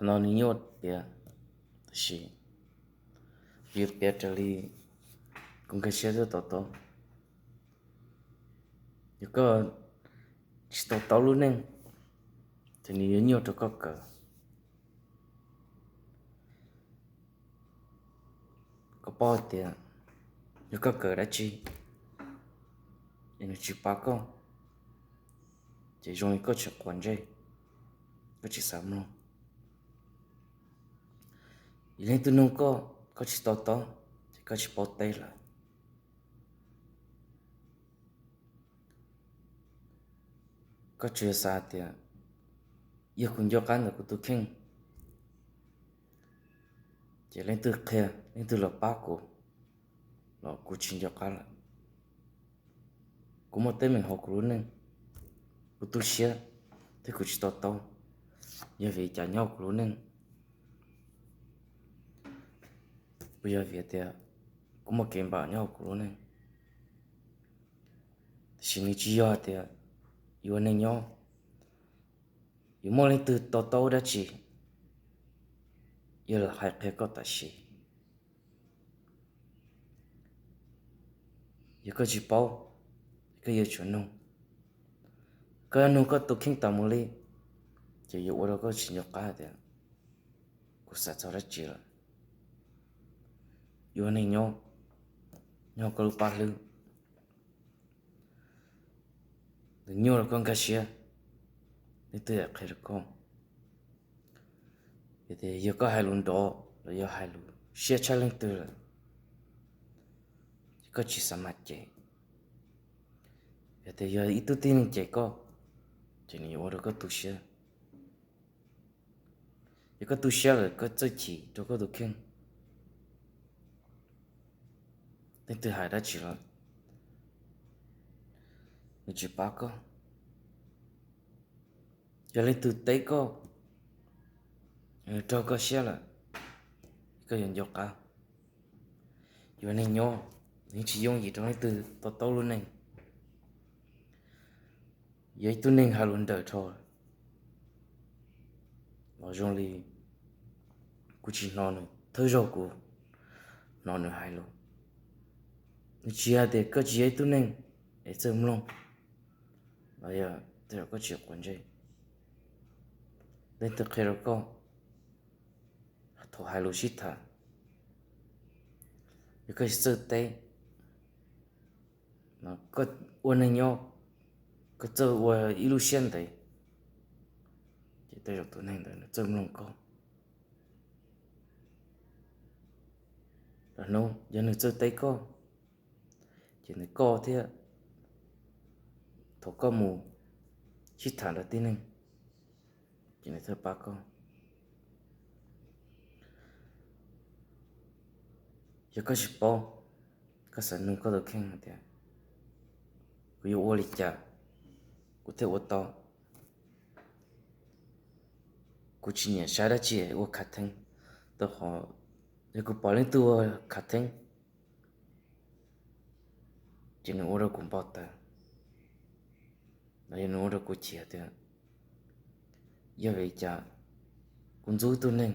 Qhov no nws nyuaj piav, tab sis kuv yuav piav raws li kuv nkag siab thiab to taub. Yog koj tsis to taub lub neej, ces nws yuav nyuaj rau koj kawm. Koj paub hais tias yog koj kawm dab tsi es nws tsis pab koj, ces zoo li koj tsis quav ntsej, koj tsis xav mloog. Yog leej twg nug koj, koj tsis to taub, ces koj tsis paub teb lawm. Koj tsuas xav tias yog kuv nco qab ntawm kuv tus kheej, ces leej twg qhia, leej twg los pab kuv, los kuv tsis nco qab lawm. Kuv muaj teeb meem hauv kuv lub neej, kuv tu siab thiab kuv tsis to taub, yog vim cas nyob hauv kuv lub neej? Puas yog vim tias kuv muaj kev npam nyob hauv kuv lub neej? Tiam sis nws tsis yog tias yuav ua neej nyob yuav muaj leej twg to taub dab tsi, yog los hais qhia koj tam sim. Yog koj tsis paub, koj yuav tsum nug. Koj yuav nug koj tus kheej tas mus li, ces yuav ua rau koj tsis nco qab tias kuv xav txog dab tsi lawm. Yuav ua neej nyob, nyob koj lub paj hlwb, nws nyuaj rau koj nkag siab, leej twg qhia rau koj. Yog tias yog koj hais lus nrov los yog hais lus siab tshaj leej twg lawm, ces koj tsis xav maj cem. Yog tias yog ib tug tib neeg cem koj, ces nws yuav ua rau koj tu siab. Yog koj tu siab lawm koj txawj chim rau koj tus kheej, leej twg hais dab tsi los nws tsis pab koj. Yog leej twg teb koj, nws raug koj siab lawm, koj yuav nco qab. Yuav neeg nyob, nws tsis yooj yim rau leej twg to taub lub neej. Yog ib tug neeg hais lus nrawm dhau los zoo li kuv tsis hnov nws, thawj zaug kuv hnov nws hais lus. Nws tsis hais tias koj tsis yog ib tug neeg es txawj mloog los yog tej zaum koj tsis quav ntsej. Leej twg qhia rau koj thaum hais lus sib tham, yog koj tsis txawj teb, koj ua neeg nyob, koj txawj ua ib lub siab ntev, ces tej zaum tus neeg ntawd nws txawj mloog koj. Los hnub yog nws txawj teb koj, ces nws koj thiab, thaum koj mus sib tham nrog tib neeg, ces nws thiaj pab koj. Yog koj tsis paub, koj xav nug koj tus kheej hais tias kuv yuav ua li cas kuv thiaj ua tau. Kuv tsis nyiam saib dab tsi ua khav theeb, rau qhov yog kuv pom leej twg ua khav theeb, ces nws ua rau kuv npau taws, los yog nws ua rau kuv chim tias yog vim li cas kuv ntxub tus neeg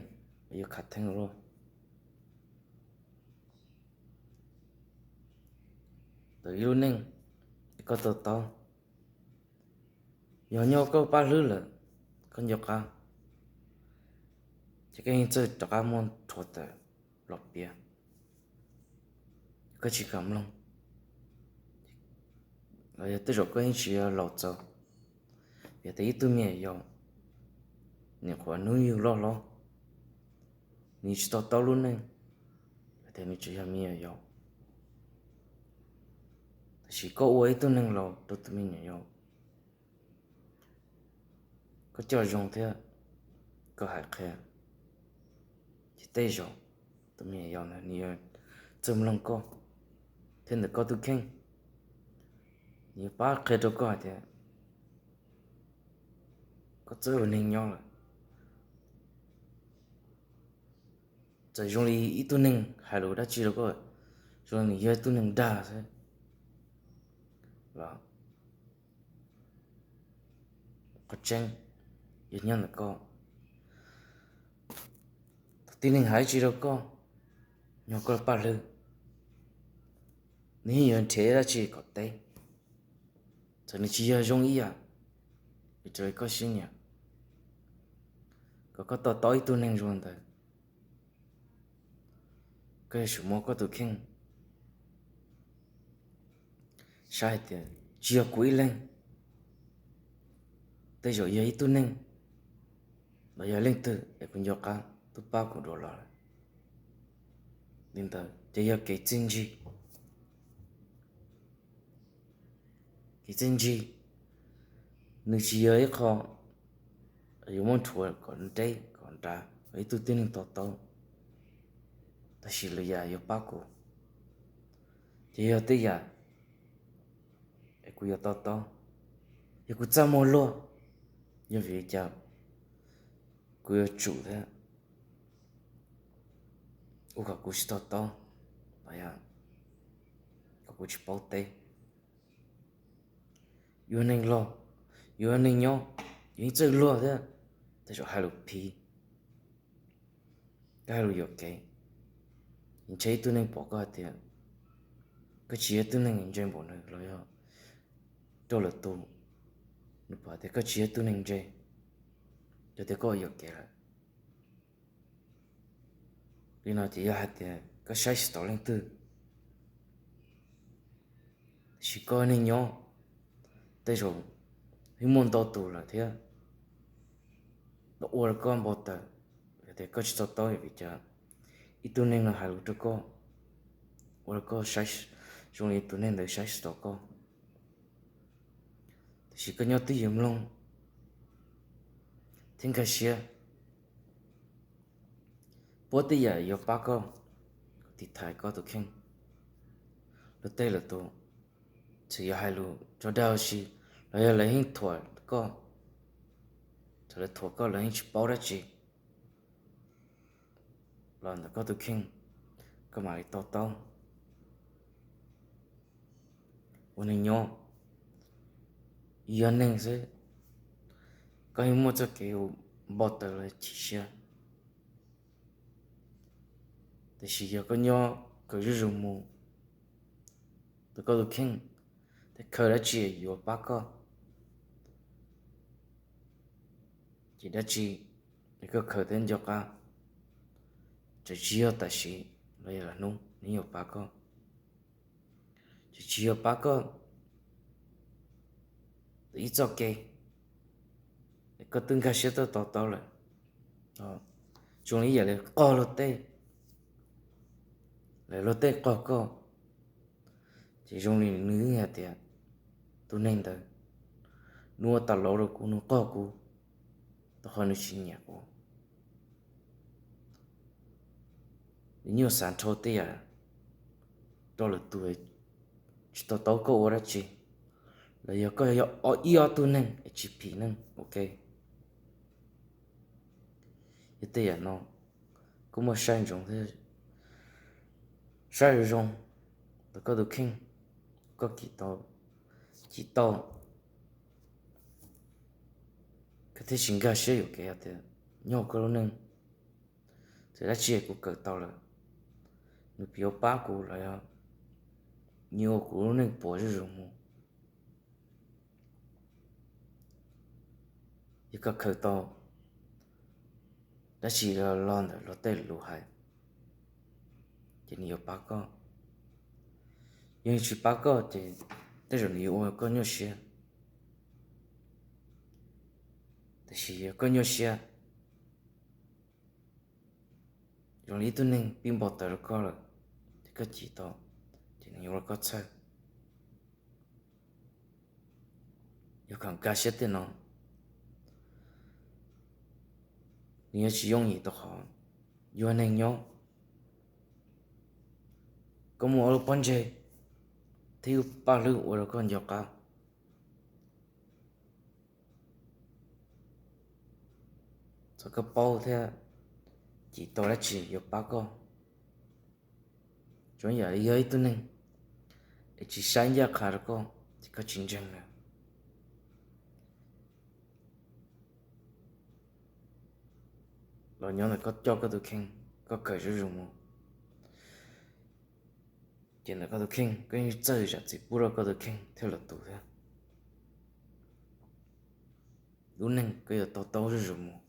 uas yuav khav theeb ua luaj. Tau ib lub neej, koj to taub, yog nyob koj paj hlwb lawm, koj nco qab, ces koj yeej txawj rov qab muab rhuav tawm los piav. Koj tsis kam mloog, los yog tej zaum koj yeej tsis yog laus txaus. Yog tias ib tug me nyuam yaus, nyuam qhuav hnub yug loj hlob, nws tsis to taub lub neej, yog tias nws tseem yog me nyuam yaus, tab sis koj ua ib tug neeg laus rau tus me nyuam yaus, koj coj zoo thiab koj hais qhia, ces tej zaum tus me nyuam yaus ntawd nws yuav txawj mloog koj thiab ntawm koj tus kheej, nws yuav pab qhia rau koj hais tias koj txawj ua neeg nyob lawm. Txawm zoo li ib tug neeg hais lus dab tsi rau koj, zoo li nws yog ib tug neeg dag xwb los qhov tseeb yog nyob ntawm koj. Tib neeg hais tsi rau koj, nyob koj paj hlwb, nws yeej yuav nrhiav dab tsi kom teb. Txawm nws tsis yog zoo ib yam li raws li koj siab nyiam, kom koj to taub ib tug neeg zoo ntawd, koj yuav tsum muab koj tus kheej saib hais tias tsis yog kuv ib leeg, tej zaum yog ib tug neeg los yog leej twg es kuv nco qab tuaj pab kuv dua los lawm. Li ntawd ces yog kev txiaj ntsig. Kev txiaj ntsig nws tsis yog ib qho yuav muab rhuav kom nreb kom nrad kom ib tug tib neeg to taub, tab sis lwm yam yuav pab kuv. Ces yog tej yam es kuv yuav to taub, yog kuv txaj muag luag, yog vim li cas kuv yuav tsum thiab ua kom kuv tsis to taub, los yog kom kuv tsis paub teb. Yuav neeg los, yuav neeg nyob, yuav ib txawj luag thiab, tej zaum hais lus phiv, koj hais lus yuam kev, ntshe ib tug neeg pom koj hais tias koj tsis yog tug neeg ntse npaum nws los yog rau lwm tus, nws pom tias koj tsis yog tug neeg ntse, yog tias koj ua yuam kev lawm. Li no ces yog hais tias koj saib tsis taus leej twg, tiam sis koj neeg nyob, tej zaum yeej muaj ntau tus lawm thiab los ua rau koj npau taws, yog tias koj tsis to taub vim cas ib tug neeg no hais lus rau koj, ua rau koj saib, zoo li tus neeg ntawd saib tsis taus koj. Tiam sis koj nyob twj ywm mloog thiab nkag siab, puab tej yam yuav pab koj, tiv thaiv koj tus kheej. Luag tej lwm tus txawm yog hais lus tso dag ua si los yog lawv yeej thuam koj, txawm lawv thuam koj lawv yeej tsis paub dab tsi los ntawm koj tus kheej, koj mam li to taub. Ua neeg nyob, yog neeg xwb, koj yeej muaj txoj kev npau taws los chim siab, tiam sis yog koj nyob kawm zuj zus mus rau koj tus kheej, tej khaws dab tsi yuav pab koj, ces dab tsi es koj khaws thiab nco qab, txawm tsis yog tam sim los yog lwm hnub nws yuav pab koj. Txawm tsis yog pab koj ib txoj kev, koj twb nkag siab tuaj to taub lawm, zoo li ib yam li qog luag tej, lawv luag tej qog koj, ces zoo li nws hais tias tus neeg ntawd, nws ua tas lauv rau kuv, nws qog kuv, rau qhov nws tsis nyiam kuv. Nws nyuaj xav nrhau tej yam rau lwm tus, tsis to taub koj ua dab tsi, los yog koj yog ib ob tug neeg es tsis phim neeg ua ke. Yog tej yam no, koj muaj saib ntsoov thiab saib zoo zoo rau koj tus kheej, koj cim tau, cim tau, koj thiaj tsis nkag siab yuam kev hais tias nyob hauv koj lub neej, txawm dab tsi kuv kawm tau lawm, nws puas yuav pab kuv los yog nws ua kuv lub neej puas zuj zus mus. Yog koj khaws tau dab tsi los ntawm luag tej lus hais, ces nws yuav pab koj. Yog nws tsis pab koj ces tej zaum nws yuav ua koj nyuaj siab. Tiam sis yog koj nyuaj siab, zoo li ib tug neeg pib npau taws rau koj lawm, ces koj cim tau, ces nws yuav ua koj txhawj. Yog kom nkag siab tej no, nws yuav tsis yooj yim rau qhov yog neeg nyob, koj muaj ob lub pob ntseg thiab ib lub paj hlwb ua rau koj nco qab. Txawm koj paub thiab cim tau dab tsi yuav pab koj, tsuas yam li yog ib tug neeg es tsis saib ncaj qha rau koj ces koj tsis ntseeg lawm. Los nyob ntawm koj coj koj tus kheej, koj kawm zuj zus mus. Ces ntawm koj tus kheej koj yeej txawj zam txim pub rau koj tus kheej thiaj los tus thiab. Lub neej koj yuav to taub zuj zus mus.